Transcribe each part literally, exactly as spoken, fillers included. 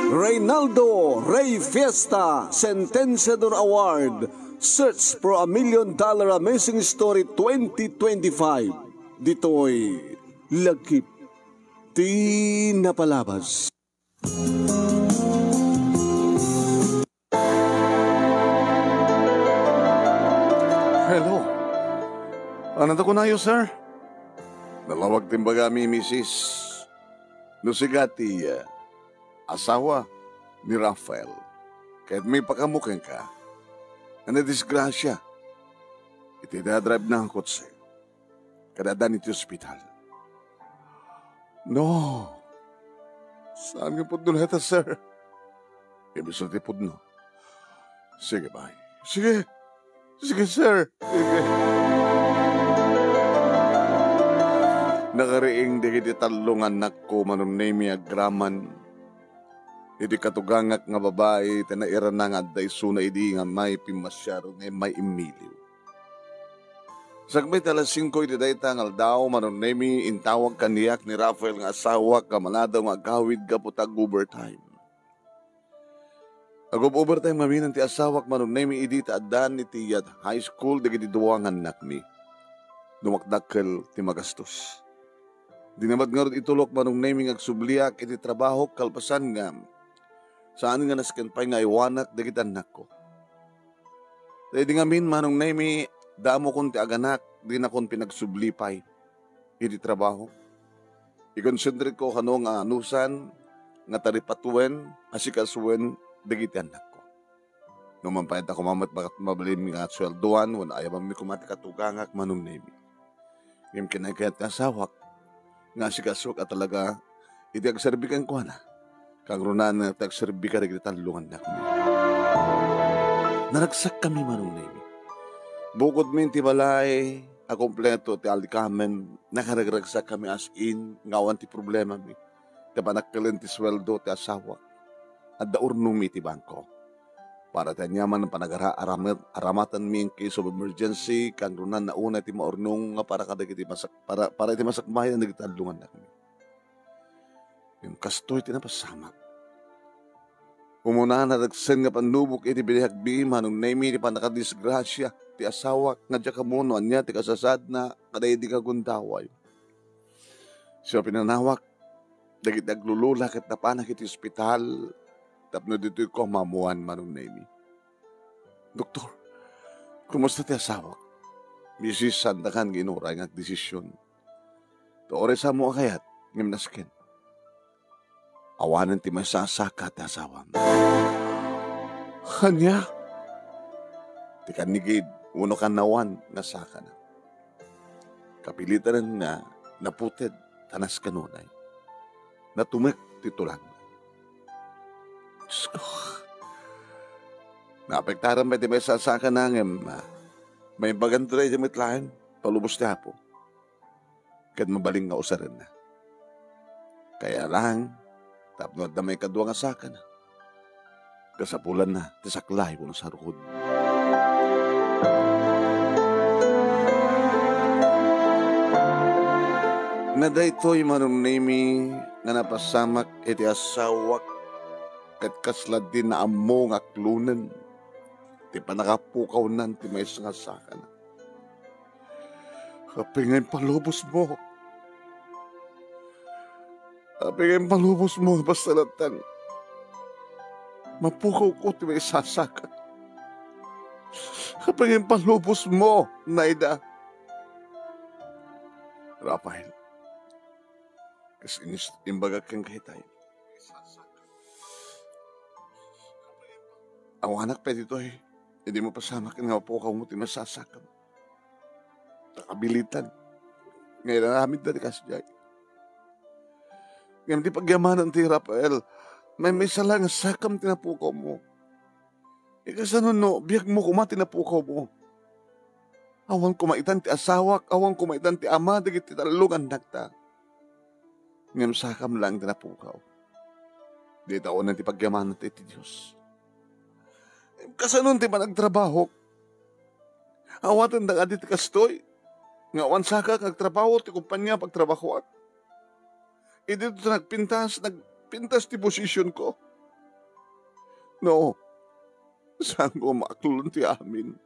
Reynaldo Rey Fiesta Sentenciador Award, Search for a Million Dollar Amazing Story twenty twenty-five. Ditoy Lagip ti Napalabas. Hello. Ano ta kunayo, sir? Nalawag ti imbagami, misis. No sika ti, ah, asawa ni Rafael, ket maipakammo kenka a nadisgrasia iti dadrive na nga kotse. Kada addan iti ospital. No. Saan nga pudno dayta, sir? Imbes ti pudno. Sige, bay. Sige. Sige, sir. Sige. Nakariing dagiti tallo nga annakko, Manong Nemi, agraman iti katugangak nga babai, ti nairana nga adda isuna idi nga immay pimmasiar nga immay immiliw. Sakbay ti alas singko iti dayta nga aldaw, Manong Nemi, intawag kaniak ni Rafael nga asawak nga maladaw nga agawid gapu ta ag-overtime. Ag-overtime ngamin ti asawak, Manong Nemi, idi ta addan iti high school dagiti dua nga annakmi. Dumakdakkel ti magastos. Dinamag ngarud itulok, Manong Nemi, nga agsubliak iti trabahok kalpasan nga saan nga nasken pay nga aywanak dagiti annakko. Ta idi ngamin, Manong Nemi, damokon ti aganak, dinakon pinagsubli pay iti trabaho. Ikonsentratko kano nga anusan nga taripatuen, asikasuen dagiti annakko. Numan pay ta koma met bakat mabalin nga sueldoan, wenno ayabanmi koma ti katugangak, Manong Nemi. Ngem kinakayat ti asawak nga asikasuak a talaga iti agserbi kenkuana, kangrunaan nga ti agserbi kadagiti tallo nga annakmi. Naragsakkami, Manong Nemi. Bukodmi iti balay a kompleto ti alikamen, nakaragragsakkami as in nga awan ti problemami. Ti panakkelen ti sueldo ti asawak, adda urnongmi iti bangko. Para ti aniaman a panagara-, aramat-, aramatenmi in case of emergency, kangrunaan unay ti maurnong nga para kadagiti masak-, para, para iti masakbayan dagiti tallo nga annakmi. Ngem kastoy ti napasamak. Umuna, naragsen nga pannubok iti biag mi, Manong Nemi, ti pannakadisgrasia ti asawak nga diak ammo no ania ti kasasaadna kadaydi nga gundaway. Siak pinanawag dagiti aglulula ket napanak iti ospital tapno ditoyko maammoan, Manong Nemi. Doktor, kumusta ti asawak? Misis, saandakan nga inuray nga agdesisyon. Ta uray sa ammo a kayat, ngem nasken. Awanen ti maisasaka ti asawam. Ania? Ti kannigid wenno kannawan nga sakana. Kapilitanen nga naputed ta nasken unay. Natumek ti tulagna. Diyos ko. Naapektaran pay ti maisasakana ngem, ah, maibagan toy dayta met laeng palubos ti Apo. Ket mabalin nga usarenna. Kaya lang, tapno adda maikadua nga sakana, kasapulanna ti saklay wenno sarukod. Nga daytoy, Manong Nemi, nga napasamak iti asawak, ket kasla di naammo nga aklonen ti pannakapukawnan ti maysa nga sakana. Apay nga impalubosmo? Apay nga impalubosmo? Basta latta, mapukawko ti maisasaka. Apay nga impalubosmo, Naida? Rafael, kas inis-, imbagak kenka itay. Awanak pay ditoy. Idi mapasamak nga mapukawmo ti maisasakam. Ta kabilitan nga inaramidda ti kasdiay. Ngem ti pagyamanan ti Rafael, maymaysa la nga sakam ti napukawmo. Ikasano no biagmo koma ti napukawmo? Awan koma itan ti asawak, awan koma itan ti ama dagiti tallo nga annakta. Ngem sakam laeng ti napukaw. Dita unan ti pagyamanan ti, ti Dios. Kasanon ti panagtrabahok? Awaten dagiti ti kastoy nga awan sakak nga agtrabaho ti kompania pagtrabahoak. Idi to nagpintas, nagpintas ti position ko. No, saanko maaklon ti amin.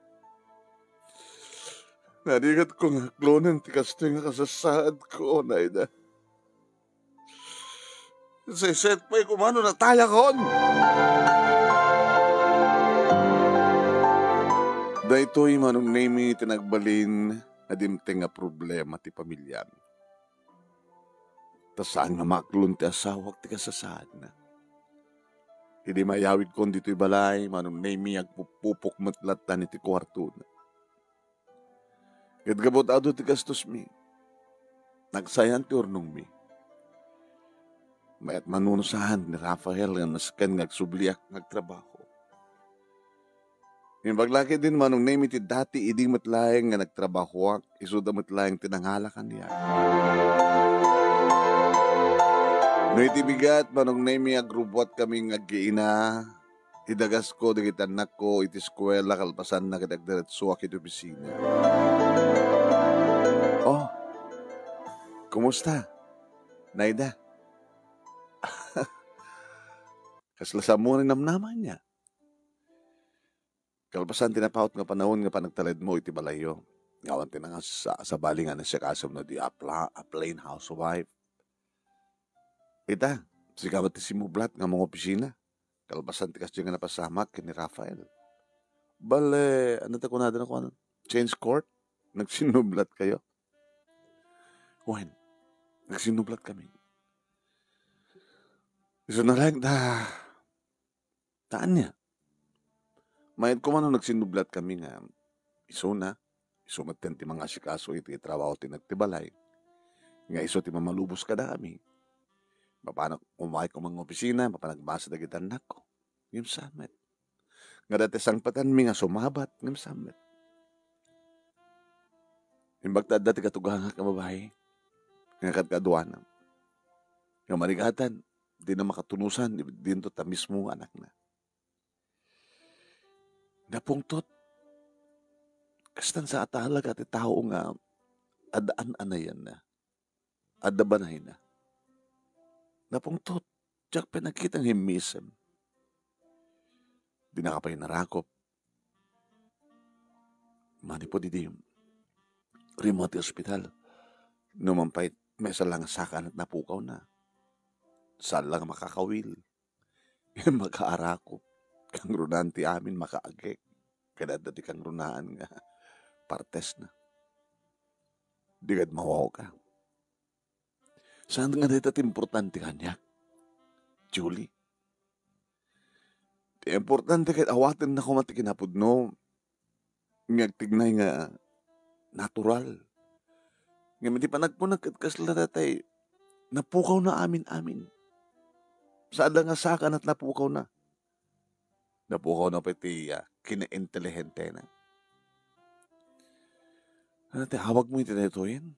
Narigat ko nga aklonen ti kastoy nga kasasaad ko, Naida. Sesset pay kumano natayakon. Daytoy, Manong Nemy, ti nagbalin nga dimteng nga problema ti pamiliami. Ta saan nga maaklon ti asawak ti kasasaadna. Idi mayawidkon ditoy balay, Manong Nemy, agpupupok met lattan iti kuartona. Ket gapu ta adu ti gastosmi, nagsayan ti urnongmi. Mayat manunusan ni Rafael nga nasken nga agsubliak nga agtrabaho. Imbag la ketdin, Manong Nemy, ti dati idi met laeng nga nagtrabahoak, isuda met laeng ti nangala kaniak. No iti bigat, Manong Nemy, agrubbuatkami nga aggiina, idagasko dagiti annakko iti eskuela kalpasanna ket agdiretsoak iti opisina. Oh, kumusta, Naida? Kasla saan mo nga namnama ania? Kalpasan ti napaut nga panaon nga panagtalekmo iti balayyo, nga awan ti nangas-, sabali nga naasikasom no di a pla-, a plain housewife. Ita, sika met ti simmublat nga mangopisina. Kalpasan ti kasdiay nga napasamak ken ni Rafael. Bale, ania ti kunada, kuan, change court? Nagsinnublatkayo? Wen, nagsinnublatkami. Isu na laeng ta, ta ania? Mayat koma no nagsinnublatkami nga isuna, isu metten ti mangasikaso iti trabaho ti nagtibalay, nga isu ti mamalubos kadakami. Mapanak umay koma nga opisina, mapanak basa dagiti annakko. Ngem saan met. Nga dati sangpetanmi nga sumabat, ngem saan met. Imbag ta adda ti katugangak nga babai, nga kadkaduana. Nga marigatan, dina makatunosan, di-, dinto ta mismo nga anakna. Napungtot, kastan sa atalaga ti tao nga adda an-anayanna, adda banayna. Napungtot, diak pay nakita nga himmisem. Dinaka pay narakop. Manipud idi rimmuak ti ospital, numan pay maysa la nga saka nga napukawna. Saan la nga makakawil. Makaarakop. Kangrunaan ti amin makaagek. Ket adda ti kangrunaan nga partesna. Di kad mawaw ka. Saan nga dayta ti importante kaniak, Julie? Ti importante ket awatenna koma ti kinapudno nga agtignay nga natural. Ngem ti panagkunak ket kasla daytay napukawna amin-amin. Saan la nga saka nga napukawna. Napukawna pay ti, ah, kinaintelihentena. Ania ti awagmo iti daytoyen?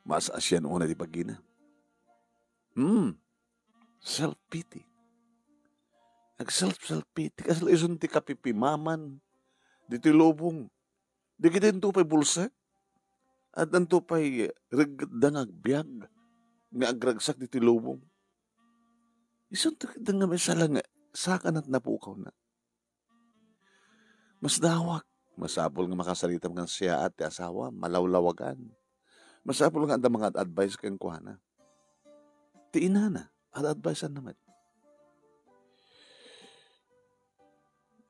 Maas-asian unay ti bagina. Hmm. Self-pity. Nag-self-self-pity. Kasla isun ti kapipimaman ditoy lubong. Dagidinto pay bulsek. Addanto pay reggetda nga agbiag nga agragsak ditoy lubong. Isunto ketdi nga may sala nga saka nga napukawna. Masdawak. Masapul nga makasaritam nga nasayaat ti asawa, malawlawagan. Masapul nga adda mga advice kenkuana. Ti inana, ad-adviseanna met.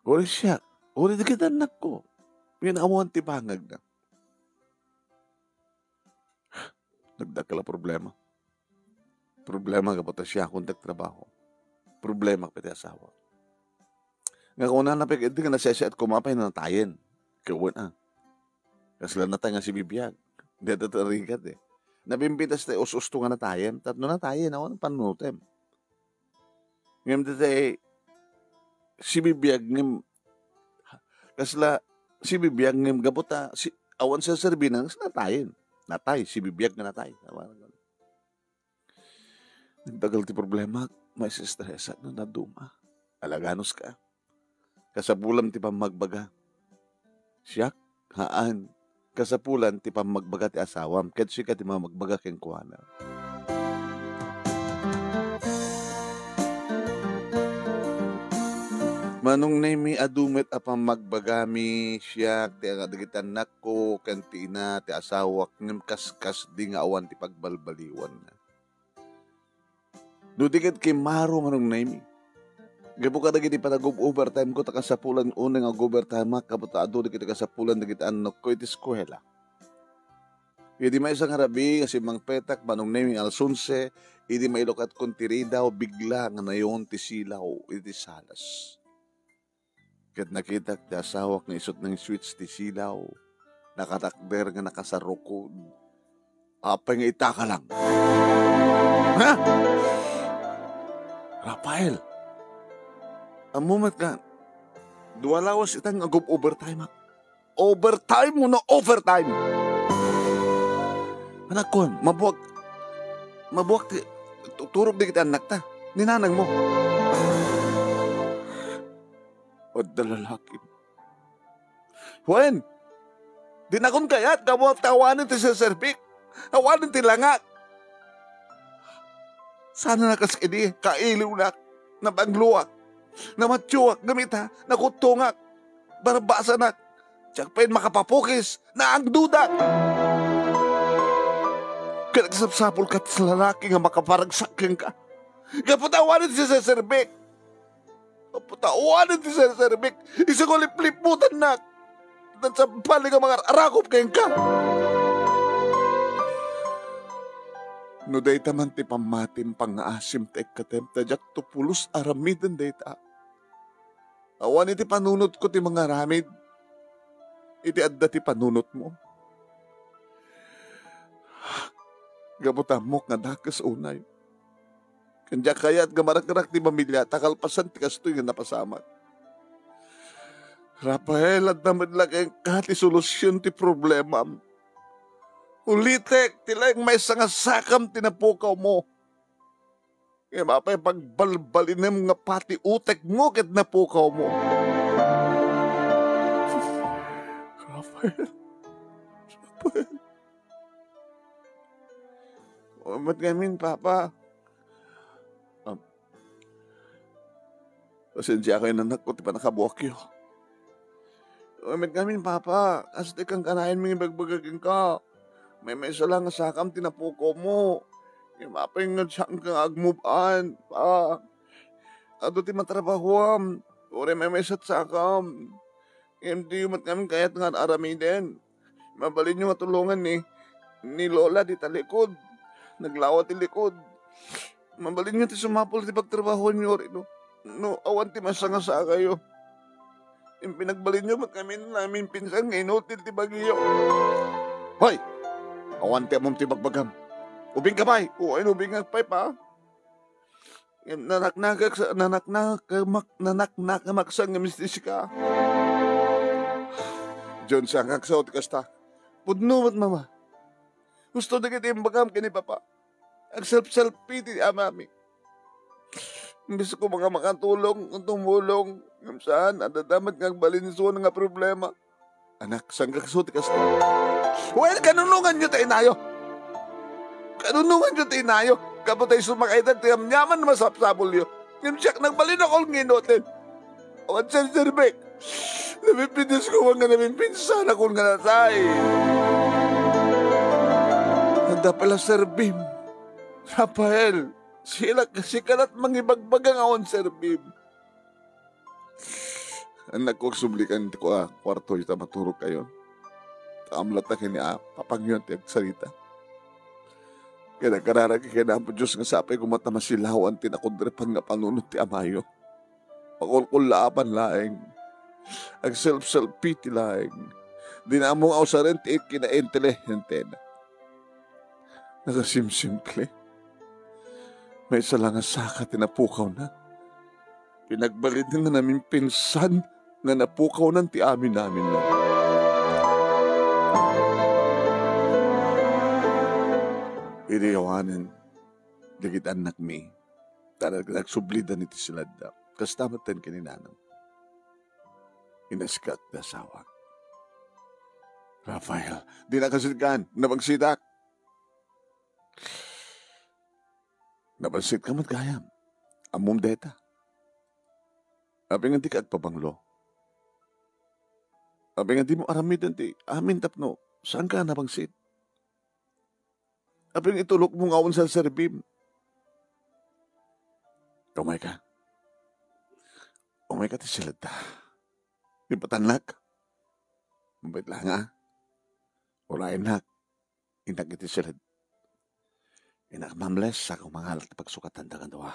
Uray siak, uray dagiti annakko. Ngem awan ti bangagna. Nagdakkel a problema. Problema gapu ta siakon ti agtrabaho. Problema pay ti asawa. Nga kunana pay ket, di nga nasesiat koma pay natayen. Kawen a. Kasla natay nga sibibiag. Dayta ti rigat, eh. Nabimbintas ti us-usto nga natayen. Tapno natayen, awan panunutem. Ngem dayta sibibiag ngem kasla sibibiag ngem gapu ta si, awan serserbinan, kasla natayen. Natay, sibibiag nga natay. Nagdakkel ti problema, maistresak no naduma. Alaganos ka. Kasapulam ti pammagbaga. Siak, haan. kasapulan ti pammagbaga ti asawam ket sika ti mamagbaga kenkuana. Manong Nemi, adu met a pammagbagami, siak, ti dagiti annakko, ken ti ina ti asawak, ngem kaskasdi nga awan ti pagbalbaliwanna. No di ket kimmaro, Manong Nemi, gapu kadagiti panag-overtime ko, ta kasapulan unay nga ag-overtime-ak, gapu ta adu dagiti kasapulan dagiti annakko iti eskuela. Idi maysa nga rabii nga simmangpetak, Manong Nemi, alas onse, idi mailukatkon ti ridaw, bigla nga nayon ti silaw iti salas. Ket nakitak ti asawak nga isut' nang-switch ti silaw, nakatakder nga nakasarukod. Apay nga itaka lang? Ha? Rafael, ammo met nga, dua lawas ita nga ag-overtime-ak. Overtime wenno overtime? Anakko, mabuag, mabuag ti tu-, turog dagiti annakta. Ni nanangmo. Adda lalaki. Wen, dinakon kayat, gapu ta awanen ti serserbik. Awanen ti langak. Sana na kas idi, kailiwnak, nabangloak, namatioak, ngem ita, nakuttongak, barbasanak, diak pay makapapukis, naangdudak. Ket agsapsapulka ti lalaki nga makaparagsak kenka. Gapu ta awanen ti serserbik. Apo ta awanen ti serserbik, isu nga liplipputannak. Nagsabali nga mangar-arakop kenka. No dayta man ti pammatim, pangngaasim ti ikkatem, ta diakto pulos aramiden dayta. Awan iti panunotko ti mangaramid iti adda ti panunotmo. Gapu ta ammok nga dakes unay. Ken diak kayat nga marakrak ti pamiliata kalpasan ti kastoy nga napasamak. Rafael, adda met la kenka ti solusion ti problemam. Ulitek, ti laeng maysa nga sakam ti napukawmo. Ngem apay pagbalbalinem nga pati utekmo ket napukawmo? Rafael, Rafael. Uy met ngamin, Papa. Ah, pasensiayo, anakko, ti pannakabuakyo. Uy met ngamin, Papa. Kas ti kankanayon mangibagbaga kenka. Maymaysa la nga sakam ti napukawmo. Ngem apay nga saanka nga agmove on, Pa? Adu ti matrabahoam. Uray maymaysa ti sakam. Ngem diyo met ngamin kayat nga aramiden. Mabalinyo nga tulongan ni, ni Lola dita likod. Naglawa ti likod. Mabalinyo ti sumapul ti pagtrabahoanyo, uray no, no awan ti maysa nga sakayo. Impinagbalinyo met ngamin namin pinsan nga inutil ti bagiyo. Hoy! Awan ti ammom ti bagbagam. Ubingka pay! Uy, ubingak pay, Pa. Ngem nanaknakak sa, nanaknakamak-, nanaknakamaksa nga mistisika. Diyon sa ngagsaw ti kasta. Pudno met, Mama. Husto dagiti imbagam ken ni Papa. Agsalpsalpi ti amami. Imbes ko nga makatulong, tumulong, ngem saan, adda met nga agbalinsuan nga problema. Anak, saan ka kasu ti kasta? Well, kanunonganyo ti inayo. Kanunonganyo ti inayo. Gapu ta isu makaitan ti yamyaman a masapsapulyo. Ngem siak, nagbalin ako nga inutil. Awan serserbik. Napipidisko nga napimpinsan ako nga natay. Adda pay la serbim. Rafael, sika la, sika la't mangibagbaga nga awan serbim. Annakko, agsublikan ti kua-, kuartoyo ta maturogkayo. Ta amlatta ken ni a-, papangyo ti agsarita. Ket agkararagak ken Apo Dios nga sapay koma ta masilawan ti nakudrepan nga panunot ti amayo. Pakulkullaapan laeng. Agselpselpiti laeng. Dina ammo nga usaren ti kinaintelihentena. Nakasimsimple. Maysa la nga saka ti napukawna. Pinagbalin nga namin pinsan nga napukawnan ti amin-aminna. Idi awanen dagiti annakmi, ta nag-, nagsublidan iti sinadda. Kasta met ken ni nanang. Inaskak ti asawak. Rafael, dinak a sirkan, nabangsitak. Nabangsitka met gayam. Ammom dayta. Apay nga dika agpabanglo? Apay nga dimo aramiden ti amin tapno saanka a nabangsit? Apay nga itulokmo nga awan sarsarbim? Umayka. Umayka ti siledta. Ipatannak. Mabait la nga. Urayennak. Innak iti siled. Innak mamles, sa kumangalak ti pagsukatanta kadua.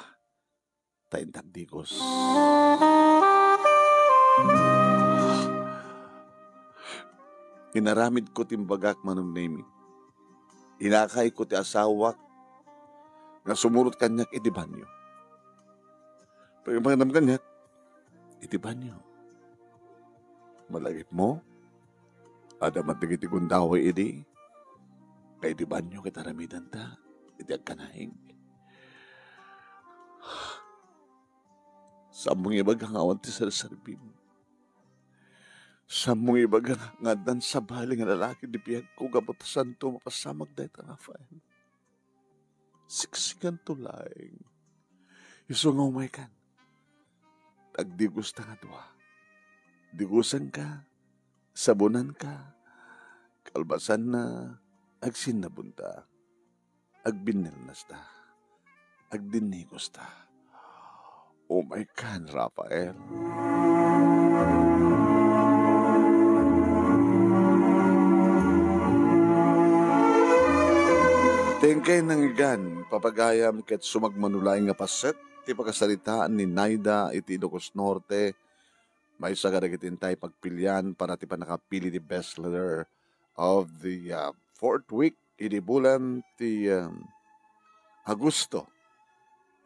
Ta innak digos. Inaramidko ti imbagak, Manong Nemi. Inakayko ti asawak nga sumurot kaniak iti banio. Pagyamanam kaniak iti banio. Malagipmo, adda met dagiti gundaway idi, nga iti banio ket aramidenta iti agkanaig. Saanmo nga ibaga nga awan ti sarsarbim. Saanmo nga ibaga nga addan sabali nga lalaki ti biagko gapu ta saanto mapasamak dayta, Rafael. Siksikanto laeng. Isu nga umaykan. Agdigosta nga dua. Digosanka, sabonanka, kalpasanna, agsinnabonta. Agbinnilnasta. Agdinnigos ta. Oh my God, Rafael. Tengkay nanggan, papagayam ket sumagmamano laeng nga paset ti pakasaritaan ni Naida iti Ilocos Norte, maysa kadagiti intay pagpilian para ti pannakapili ti best leader of the, uh, fourth week iti bulan ti, um, Agosto.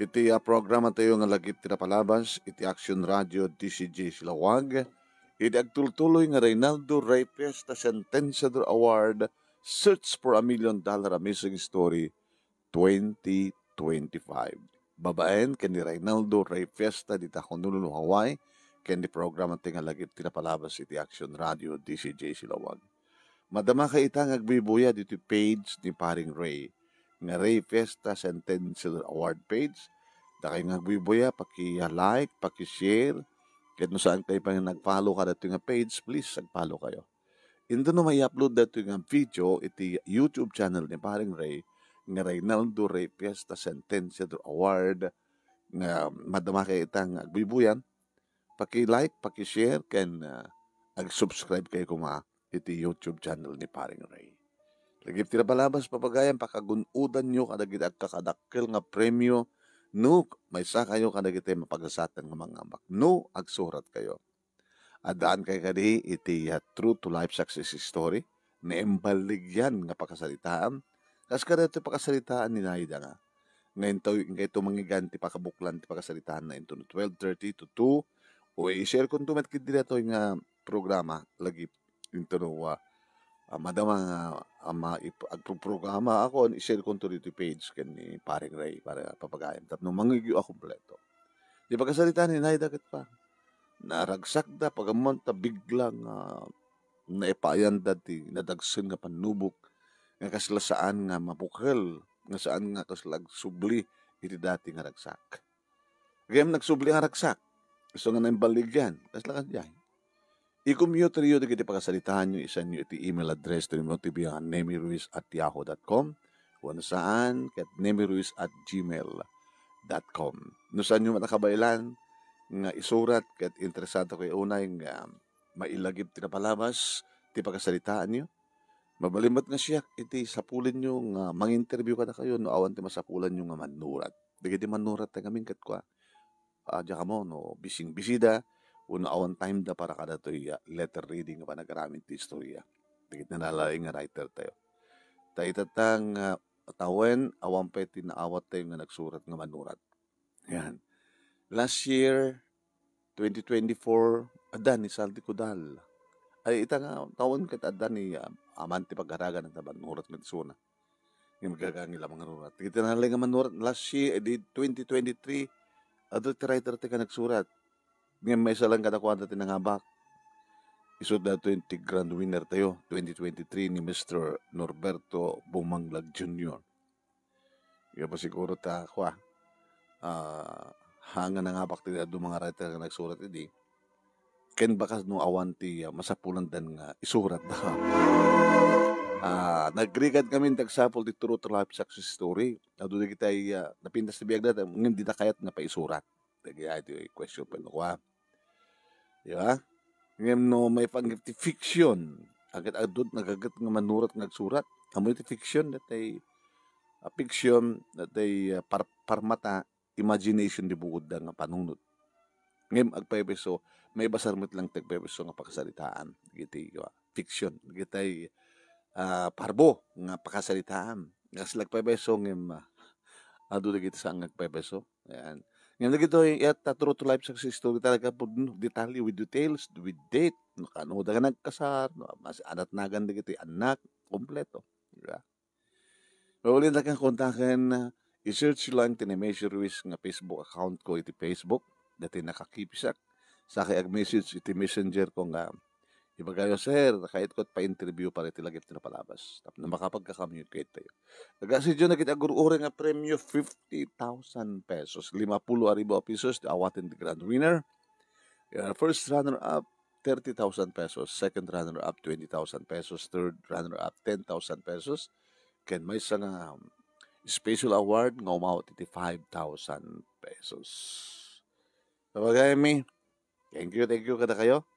Iti, uh, programa tayo nga lagip ti napalabas iti Action Radio D C J Silawag, iti agtultuloy nga Reynaldo Rey Fiesta Sentenciador Award, Search for a Million Dollar Amazing Story twenty twenty-five. Babaen ken ni Reynaldo Rey Fiesta dita Honolulu, Hawaii, ken ni programa ti nga lagip ti napalabas iti Action Radio D C J Silawag. Madama kay ita nga agbuybuya ditoy page ni Paring Rey, nga Rey Fiesta Sentencial Award page. Dakay nga agbuybuya, paki-like, paki-share. Ket no saan kayo pa nga nag-follow kadatoy nga page, please, ag-follow kayo. Inton no mai-upload daytoy nga video iti YouTube channel ni Paring Rey, nga Reynaldo Rey Fiesta Sentenciador Award, nga madama kay ita nga agbuybuyan, paki-like, paki-share, ken, ah, ag-subscribe kayo koma iti YouTube channel ni Paring Rey. Lagip ti napalabas, papagayam, pakagun-odanyo kadagiti agkakadakkel nga premio no maysa kayo kadagiti mapagasatan nga mangambak no agsurat kayo. Addaan kay kadi iti, ah, True to Life Success Story, naimballigyan nga pakasaritaan. Kas kadaytoy pakasaritaan ni Naida nga, nga intaw, nga ito manggigan ti pakabuklan ti pakasaritaan na inton twelve thirty to two, o i-share konto met ket daytoy nga programa, lagi inton, ah, ah, madama nga, ah, ma-, ip-, agproprograma ako, i-share konto ditoy page ken ni Paring Ray para papagayam tapno mangigyo a kompleto. Di pakasaritaan ni Naida ket pa. Naragsakda, pag-ammon ta bigla nga naipayanda ti nadagsen nga pannubok, nga kasla saan nga mabukel, nga saan nga kasla agsubli iti dati nga ragsak. Gayam nagsubli nga ragsak, isu nga naimballigyan, kasla kadiay. I-computeryo dagiti pakasaritaanyo, isanyo iti email address ti Nemo T V nga nemiruiz at yahoo dot com, wenno saan, ket nemiruiz at gmail dot com. No saanyo met a kabaelan nga isurat ket interesado kayo unay nga mailagip ti napalabas ti pakasaritaanyo, mabalin met nga siak iti sapulenyo nga manginterview kadakayo no awan ti masapulanyo nga mannurat. Dagiti mannurat ti ngamin ket kua, ah, diak ammo no bising-bisida wenno awan time da para kadatoy, ah, letter reading nga panagaramin ti istorya. Dagiti nalaing nga writer tayo. Ta ita ta nga tawen, awan pay ti naawat tayo nga nagsurat nga mannurat. Yan. Last year, twenty twenty-four, adda ni Saldi Cudal. Ay, ita nga tawen ket adda ni, ah, aman ti pagaragan ta mannurat met isuna. Nga magagangi lamang nga rurat. Iti nalay nga manurat last year, eh, di twenty twenty-three, adu ti writer ti nga nagsurat. Ngem maysa lang kadakuada ti nangabak. Isu daytoy ti grand winner tayo, twenty twenty-three, ni Mister Norberto Bumanglag Junior. Kaya pa siguro ta, kua, ah, hanga na nga bak ti adu mga writer nga nagsurat idi. Ken bakas no awan ti, ah, masapulandan nga isurat da. Ah, nagrigad kami tagsapul ti true to life success story. Adu dagiti, ah, napintas ti biag da, ngem di da kayat nga paisurat. Dagiti question pa no, kua. Di ba? Ngem no maipanggep ti fiction, agat adut nagagat nga manurat nga agsurat. Amo iti fiction, datay, ah, fiction, datay, ah, par-, parmata, imagination di bukodda nga panunot. Ngem agpaypayso, maibasar met lang ti agpaypayso nga pakasaritaan. Dagiti, ah, fiction. Dagitay, ah, parbo nga pakasaritaan. Kas agpaypayso ngem, ah, adu dagiti saan nga agpaypayso. Ayan. Ngem dagitoy, iyat ta true to life success story talaga pudno, detalye with details, with date, no, kano da nga nagkasar, no, mas anatnagan dagiti annak, kompleto. Di ba? Mabalin da kang kontaken, ah, i-search lang ti Nemesio Ruiz nga Facebook account ko iti Facebook, dati nakakipisak. Sakay ag-message iti messenger ko nga, ibagayo, "Sir, kayatko ti pa-interview para iti lagip ti napalabas." Tapno makapagka-communicate tayo. Nagasidio na kiti agur-uri nga premyo, fifty thousand pesos. Lima pulo a ribu a pesos, ti awaten ti grand winner. Yeah, first runner-up, thirty thousand pesos. Second runner-up, twenty thousand pesos. Third runner-up, ten thousand pesos. Ken maysa nga special award nga umawat iti five thousand pesos. Sabagay mi, thank you, thank you kada kayo.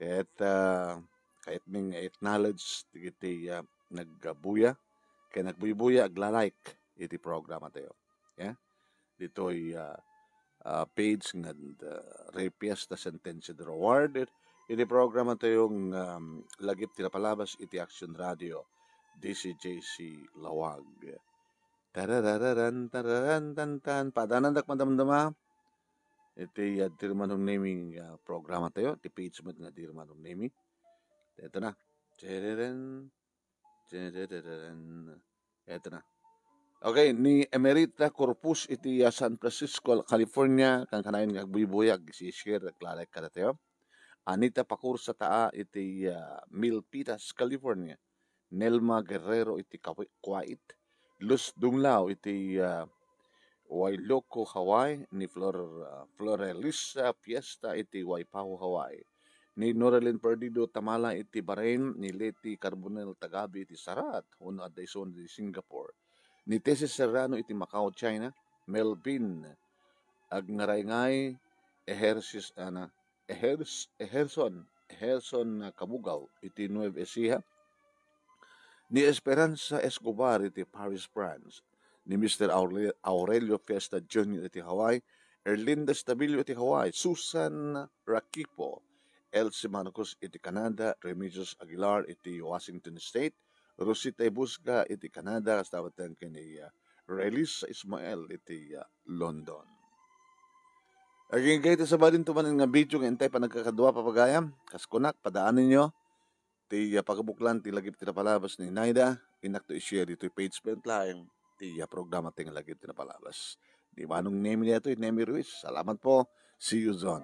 Ket, ah, kayat mi nga acknowledge dagiti, ah, nagbuya, ken nagbuybuya, agla-like iti programa tayo. Yeah? Ditoy, ah, ah, page nga, ah, Rey Fiesta Sentencia de Reward. Iti programa tayo nga, um, lagip ti napalabas iti Action Radio, D C J C Lawag. Tarararan, tararan, tan, tan. Padanandak madamdama. Iti, ah, Dear Manong Nemi, ah, programa tayo. Iti page met nga Dear Manong Nemi. Ito na. Tarararan, tarararan. Ito na. Okay, ni Emerita Corpus iti, ah, San Francisco, California, kankanayon nga agbuybuya, ag-share, naglalike kada tayo. Anita Pacursa Taa iti, ah, Milpitas, California. Nelma Guerrero iti Kawi-, Kuwait. Luz Dunglao iti, ah, Wailuku, Hawaii. Ni Flor-, ah, Florelisa Fiesta iti Waipahu, Hawaii. Ni Noralyn Perdido Tamala iti Bahrain. Ni Leti Carbonell Tagabi iti Sarat, wenno adda isuna iti Singapore. Ni Tessie Serrano iti Macau, China. Melvin Agngarayngay, Ejersis-, ana, Ehers-, Eherson, Eherson Kabugaw iti Nueva Ecija, ni Esperanza Escobar iti Paris, France, ni Mister Aurel-, Aurelio Fiesta Junior iti Hawaii, Erlinda Estabillo iti Hawaii, Susan Rakipo, Elsie Marcos iti Canada, Remedios Aguilar iti Washington State, Rosita Ibusga iti Canada, kasta met ken ni, ah, Relisa Ismael iti, ah, London. Agingga iti sabali ti manen nga video nga intay panagkakadua, papagayam. Kas kunak, padaaninyo ti, ah, pagabuklan ti lagip ti napalabas ni Naida. Innak to i-share ditoy page met laeng ti, ah, programa ti nga lagip ti napalabas. Ni Manong Nemi daytoy, Nemi Ruiz. Salamat po. See you soon.